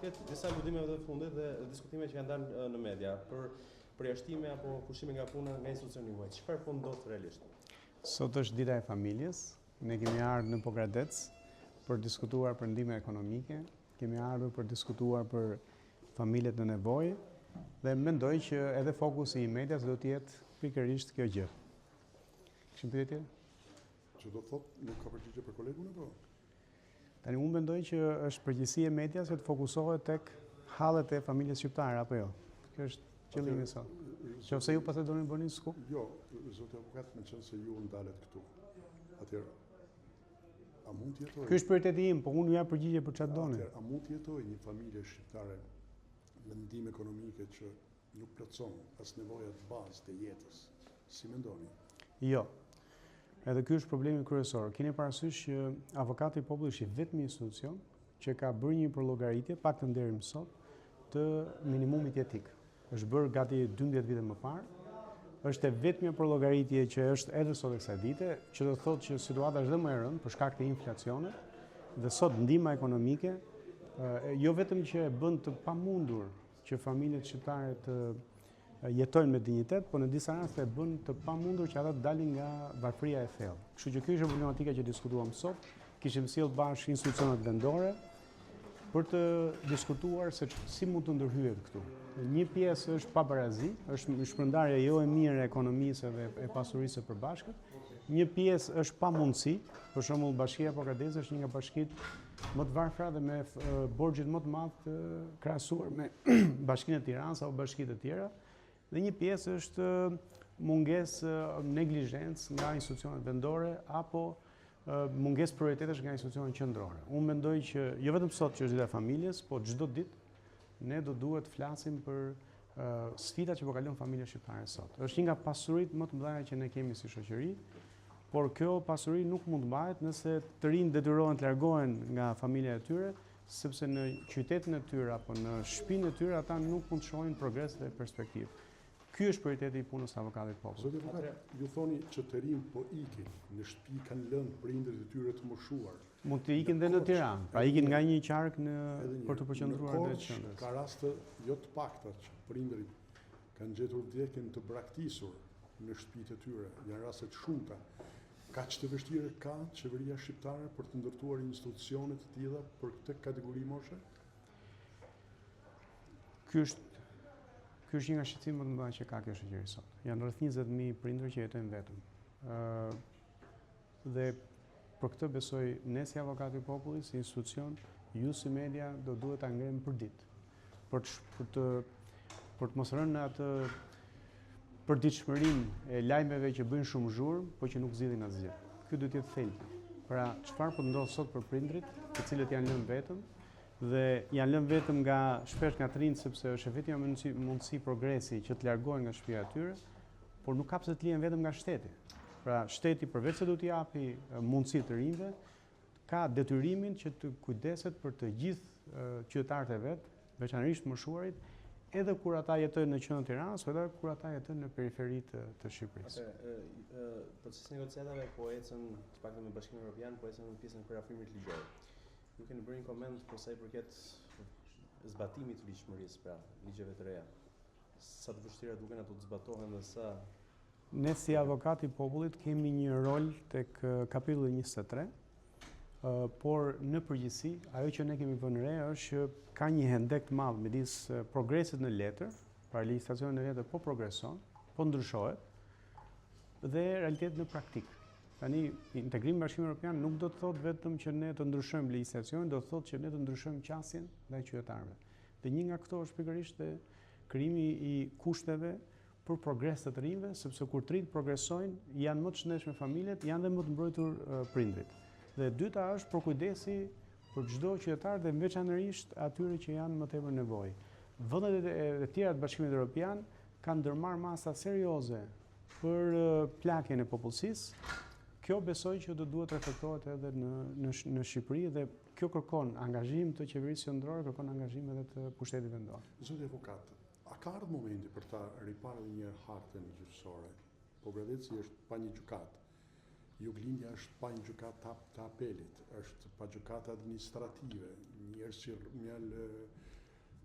përket disa aludimeve të fundit dhe diskutimeve që kanë dalë në media për përjashtime apo pushime nga puna nga institucioni juaj, çfarë po ndodh realisht? Sot është dita e familjes. Ne kemi ardhur në Pogradec për diskutuar për ndihmë ekonomike, kemi ardhur për diskutuar për familjet në nevojë dhe mendoj që edhe fokusi i medias do të jetë pikërisht kjo gjë. Kishim pyetje? Që do të thotë nuk ka përgjigje për kolegun apo? Tani unë mendoj që është përgjegjësi e medias që të fokusohet tek hallet e familjes shqiptare apo jo. Kjo është qëllimi sot. Qofse ju pastaj doni bëni skup? Jo, zoti avokat, meqenëse ju ndalet këtu. Atëherë, a mund të jetojë? Ky është prioriteti im, po unë ju jap përgjigje për çfarë doni. Atëherë, a mund të jetojë një familje shqiptare me ndihmë ekonomike që nuk plotëson as nevojat bazë të jetës? Si mendoni? Jo. Edhe ky është problemi kryesor. Keni parasysh që Avokati i Popullit është i vetmi institucion që ka bërë një përllogaritje, paktën deri më sot, të minimumit jetik. Është bërë gati 12 vite më parë. Është e vetmja përllogaritje që është edhe sot e kësaj dite, që do të thotë që situata është dhe më e rëndë për shkak të inflacionit dhe sot ndihma ekonomike jo vetëm që e bën të pamundur që familjet shqiptare të jetojnë me dinjitet, por në disa raste e bën të pamundur që ata të dalin nga varfëria e thellë. Kështu që kjo ishte problematika që diskutuam sot. Kishim sjellë bashkë institucionet vendore për të diskutuar se si mund të ndërhyhet këtu. Një pjesë është pabarazi, është shpërndarja jo e mirë e ekonomisë dhe e pasurisë së përbashkët. Një pjesë është pamundësi, për shembull Bashkia e Pogradecit është një nga bashkitë më të varfra dhe me borxhin më të madh të krahasuar me Bashkinë e Tiranës apo bashkitë e tjera. Dhe një pjesë është mungesë neglizhencë nga institucionet vendore apo mungesë prioritetesh nga institucionet qendrore. Unë mendoj që jo vetëm sot që është dita e familjes, po çdo ditë ne do duhet të flasim për sfidat që po kalon familja shqiptare sot. Është një nga pasuritë më të mëdha që ne kemi si shoqëri, por kjo pasuri nuk mund të mbahet nëse të rinjtë detyrohen të largohen nga familja e tyre, sepse në qytetin e tyre apo në shtëpinë e tyre ata nuk mund të shohin progres dhe perspektivë. Ky është prioriteti i punës së avokatit të popullit. Zoti avokat, ju thoni që të rinjtë po ikin, në shtëpi kanë lënë prindërit e tyre të moshuar. Mund të ikin dhe në Tiranë, pra ikin nga një qark në për t'u përqendruar drejt qendrës. Ka raste jo të pakta që prindërit kanë gjetur vdekjen të braktisur në shtëpitë e tyre. Janë raste të shumta. Kaq të vështirë ka qeveria shqiptare për të ndërtuar institucione të tilla për këtë kategori moshe? Ky është ky është një nga shqetësimet më të mëdha që ka kjo shoqëri sot. Janë rreth 20000 prindër që jetojnë vetëm. Ë dhe për këtë besoj ne si avokati i popullit, si institucion, ju si media do duhet ta ngremë për ditë. Për të për të për të mos rënë në atë përditshmërinë e lajmeve që bëjnë shumë zhurmë, po që nuk zgjidhin asgjë. Ky duhet të jetë thelbi. Pra, çfarë po ndodh sot për prindrit, të cilët janë lënë vetëm dhe janë lënë vetëm nga shpesh nga të rinjtë sepse është e vetmja mundësi, mundësi progresi që të largohen nga shtëpia e tyre, por nuk ka pse të lihen vetëm nga shteti. Pra, shteti përveç se do t'i japi mundësi të rinjve, ka detyrimin që të kujdeset për të gjithë qytetarët e vet, veçanërisht të moshuarit, edhe kur ata jetojnë në qendër të Tiranës, por edhe kur ata jetojnë në periferi të, të Shqipërisë. Atëherë, procesi i negociatave po ecën, të paktën me Bashkimin Evropian, po ecën në pjesën e përafrimit ligjor. Ju keni bërë një koment për sa i përket zbatimit të ligjshmërisë, pra ligjeve të reja. Sa të vështira duken ato të zbatohen dhe sa Ne si Avokati i Popullit kemi një rol tek kapitulli 23, por në përgjithësi ajo që ne kemi vënë re është që ka një hendek të madh midis progresit në letër, pra legjislacioni në letër po progreson, po ndryshohet dhe realitetit në praktikë. Tani integrimi në Bashkimin Evropian nuk do të thotë vetëm që ne të ndryshojmë legjislacionin, do të thotë që ne të ndryshojmë qasjen ndaj qytetarëve. Dhe një nga këto është pikërisht dhe krijimi i kushteve për progres të të rinjve, sepse kur të rinjtë progresojnë, janë më të shëndetshme familjet, janë dhe më të mbrojtur prindërit. Dhe e dyta është përkujdesi për çdo qytetar dhe veçanërisht atyre që janë më tepër nevojë. Vendet e tjera të Bashkimit Evropian kanë ndërmarrë masa serioze për plakjen e popullsisë. Kjo besoj që do duhet të reflektohet edhe në në në Shqipëri dhe kjo kërkon angazhim të qeverisë qendrore, kërkon angazhim edhe të pushtetit vendor. Zoti avokat, A ka ardhur momenti për ta riparë edhe një herë hartën gjyqësore? Pogradeci është pa një gjykatë. Juglindja është pa një gjykatë të, të apelit, është pa gjykatë administrative, njerëz që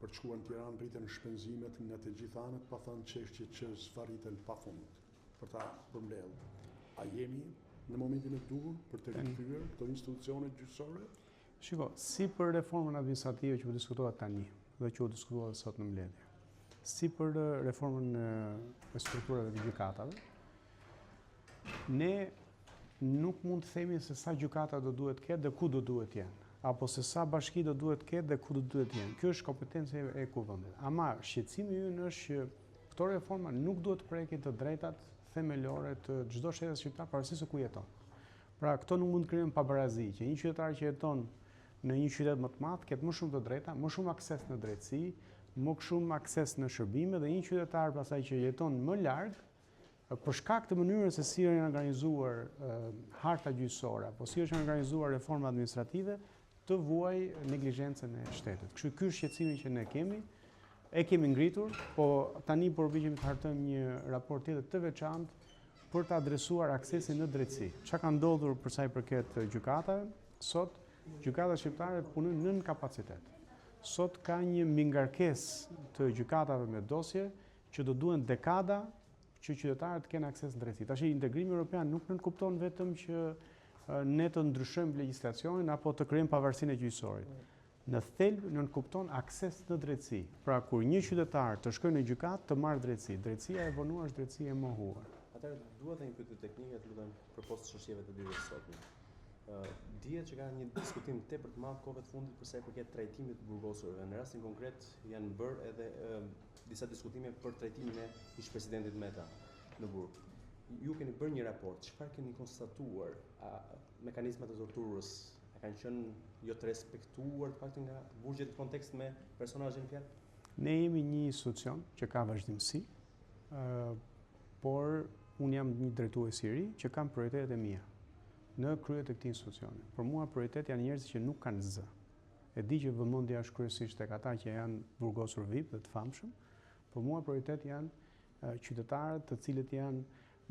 Për të shkuar në Tiranë rriten shpenzimet nga të gjitha anët pa thënë çështje që zvarriten pafund. Për ta përmbledhur, a jemi në momentin e duhur për të rikthyer këto institucione gjyqësore? Shiko, si për reformën administrative që po diskutohet tani dhe që u diskutua edhe sot në mbledhje, si për reformën e strukturave të gjykatave, ne nuk mund të themi se sa gjykata do duhet të ketë dhe ku do duhet të jenë, apo se sa bashki do duhet të ketë dhe ku do duhet të jenë. Kjo është kompetencë e kuvendit. Ama shqetësimi ynë është që këto reforma nuk duhet të prekin të drejtat themelore të çdo shtetasi shqiptar pavarësisht se ku jeton. Pra, këto nuk mund të krijojnë pabarazi, që një qytetar që jeton në një qytet më të madh të ketë më shumë të drejta, më shumë akses në drejtësi, më shumë akses në shërbime dhe një qytetar pastaj që jeton më larg, për shkak të mënyrës se si janë organizuar harta gjyqësore apo si është organizuar reforma administrative, të vuajë neglizhencën e shtetit. Kështu ky është shqetësimi që ne kemi, e kemi ngritur, po tani po përpiqemi të hartojmë një raport tjetër të veçantë për të adresuar aksesin në drejtësi. Çka ka ndodhur për sa i përket gjykatave? Sot gjykatat shqiptare punojnë nën kapacitet. Sot ka një mbingarkesë të gjykatave me dosje që do duhen dekada që qytetarët të kenë akses në drejtësi. Tash integrimi europian nuk nënkupton vetëm që ne të ndryshojmë legjislacionin apo të krijojmë pavarësinë e gjyqësorit. Në thelb nënkupton akses në drejtësi. Pra kur një qytetar të shkojë në gjykatë të marrë drejtësi. Drejtësia e vonuar është drejtësi e mohuar. Atëherë dua të një pyetje teknike, të lutem, përpos çështjeve të ditës së sotme. Dihet që ka një diskutim tepër të madh kohëve të fundit për sa i përket trajtimit të burgosurve. Në rastin konkret janë bërë edhe disa diskutime për trajtimin e ish-presidentit Meta në burg. Ju keni bërë një raport, çfarë keni konstatuar? A mekanizmat e torturës a kanë qenë jo të respektuar të paktën nga burgjet në kontekst me personazhin në fjalë? Ne jemi një institucion që ka vazhdimësi, por unë jam një drejtues i ri që kam prioritetet e mia në krye të këtij institucioni. Për mua prioritet janë njerëzit që nuk kanë zë. E di që vëmendja është kryesisht tek ata që janë burgosur VIP dhe të famshëm. Për mua prioritet janë qytetarët të cilët janë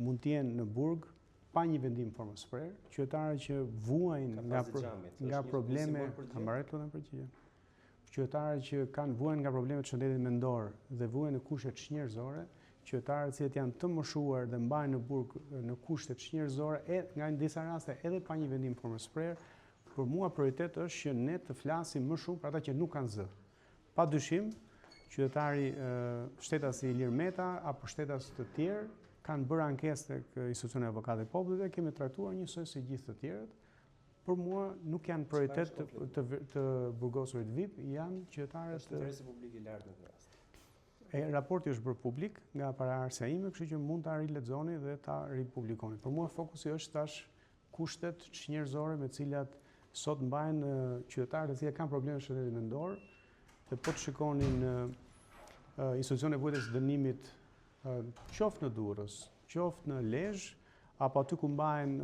mund të jenë në burg pa një vendim formës së prerë, qytetarët që vuajnë nga nga probleme, ta mbaroj të lutem përgjigjen. Qytetarët që kanë vuajnë nga probleme të shëndetit mendor dhe vuajnë në kushte çnjerëzore, qytetarët të cilët janë të moshuar dhe mbahen në burg në kushte çnjerëzore e nga në disa raste edhe pa një vendim formës së prerë, për mua prioritet është që ne të flasim më shumë për ata që nuk kanë zë. Pa dyshim, qytetari, shtetasi Ilir Meta apo shtetas të tjerë kanë bërë ankesë tek institucioni i Avokatit të Popullit dhe kemi trajtuar njësoj si gjithë të tjerët. Për mua nuk janë prioritet të, të, të burgosurit VIP, janë qytetarët. Është interesi publik i lartë në këtë rast. E, raporti është bërë publik nga paraardhësja ime, kështu që mund ta rilexoni dhe ta ripublikoni. Për mua fokusi është tash kushtet çnjerëzore me të cilat sot mbahen qytetarët të cilët kanë probleme të shëndetit mendor dhe po të shikoni në institucionet e vuajtjes së dënimit qoftë në Durrës, qoftë në Lezhë, apo aty ku mbahen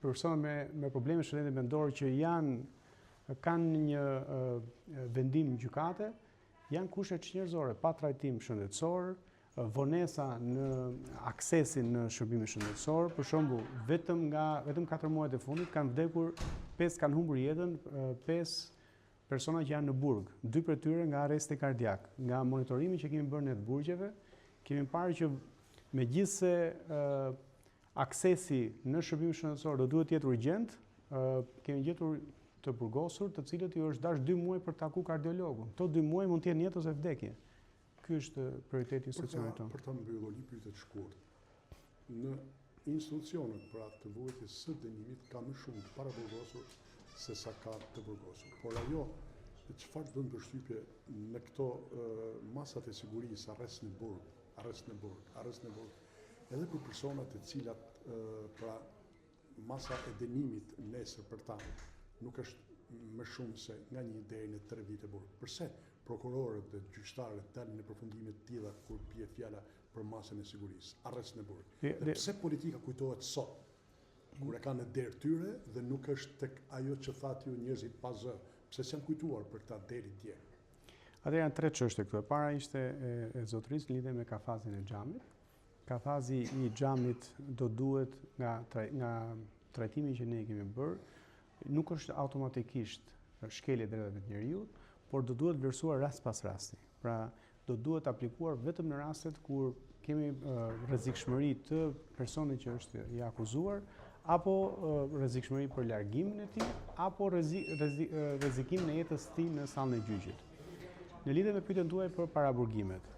persona me me probleme të shëndetit mendor që janë kanë një vendim gjykate, janë kushte çnjerëzore, pa trajtim shëndetësor, vonesa në aksesin në shërbimin shëndetësor, për shembull, vetëm nga vetëm 4 muajt e fundit kanë vdekur 5 kanë humbur jetën 5 persona që janë në burg, dy prej tyre nga arresti kardiak. Nga monitorimi që kemi bërë ne të burgjeve, kemi parë që megjithëse aksesi në shërbimin shëndetësor do duhet të jetë urgjent, kemi gjetur të burgosur, të cilët ju është dashur 2 muaj për të taku kardiologun. Këto 2 muaj mund të jenë jetë ose vdekje. Ky është prioriteti i institucionit tonë. Për ta mbyllur një pyetje të shkurtë. Në institucionet pra të vuajtjes së dënimit ka më shumë të paraburgosur se sa ka të burgosur. Por ajo çfarë të bën përshtypje në këto masat e sigurisë, arrest në burg, arrest në burg, arrest në burg, edhe për personat të cilat pra Masa e dënimit nesër për ta nuk është më shumë se nga një deri në tre vite burg. Përse prokurorët dhe gjyqtarët dalin në përfundime të tilla kur bie fjala për masën e sigurisë, arrest në burg? Dhe pse politika kujtohet sot, kur e ka në derë tyre dhe nuk është tek ajo që thatë ju njerëzit pa zë? Pse s'janë kujtuar për këta deri dje? Atëherë janë tre çështje këtu. E para ishte e, e zotërisë në lidhje me kafazin e xhamit. Kafazi i xhamit do duhet nga nga trajtimi që ne kemi bërë, nuk është automatikisht shkelje e drejtave të njeriut, Por do duhet vlerësuar rast pas rasti. Pra, do duhet aplikuar vetëm në rastet kur kemi rrezikshmëri të personit që është i akuzuar, apo rrezikshmëri për largimin e tij, apo rrezikimin e jetës së tij në sallën e gjyqit. Në lidhje me pyetjen tuaj për paraburgimet,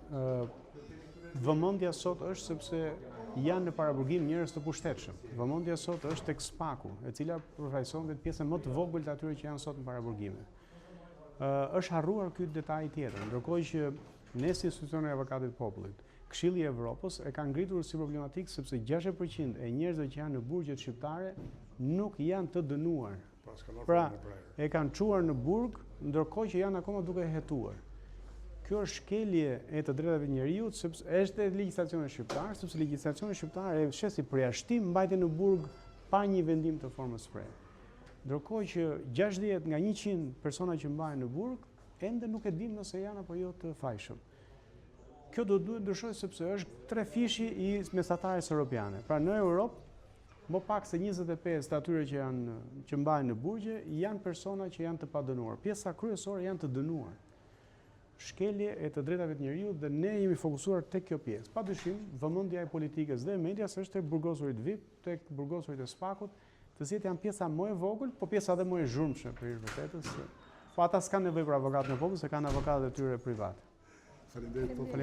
vëmendja sot është sepse janë në paraburgim njerëz të pushtetshëm. Vëmendja sot është tek SPAK-u, e cila përfaqëson vetë pjesën më të vogël të atyre që janë sot në paraburgime. Është harruar ky detaj tjetër, ndërkohë që ne si institucioni i Avokatit të Popullit, Këshilli i Evropës e ka ngritur si problematikë sepse 60% e njerëzve që janë në burgjet shqiptare nuk janë të dënuar. Pra, e kanë çuar në burg, ndërkohë që janë akoma duke hetuar. Kjo është shkelje e të drejtave të njeriut, sepse është e legjislacionit shqiptar, sepse legjislacioni shqiptar e sheh si përjashtim mbajtjen në burg pa një vendim të formës së prerë. Ndërkohë që 60 nga 100 persona që mbahen në burg, ende nuk e dimë nëse janë apo jo të fajshëm. Kjo do duhet ndryshojë sepse është trefishi i mesatares europiane. Pra në Europë, më pak se 25 të atyre që janë që mbahen në burgje janë persona që janë të padënuar. Pjesa kryesore janë të dënuar. Shkelje e të drejtave të njeriut dhe ne jemi fokusuar tek kjo pjesë. Padyshim, vëmendja e politikës dhe e medias është tek burgosurit VIP, tek burgosurit e SPAK-ut, të cilët janë pjesa më e vogël, po pjesa edhe më e zhurmshme për hir të vërtetës. Po ata s'kanë nevojë për avokatin e popullit, se kanë avokatët e tyre privat. Faleminderit.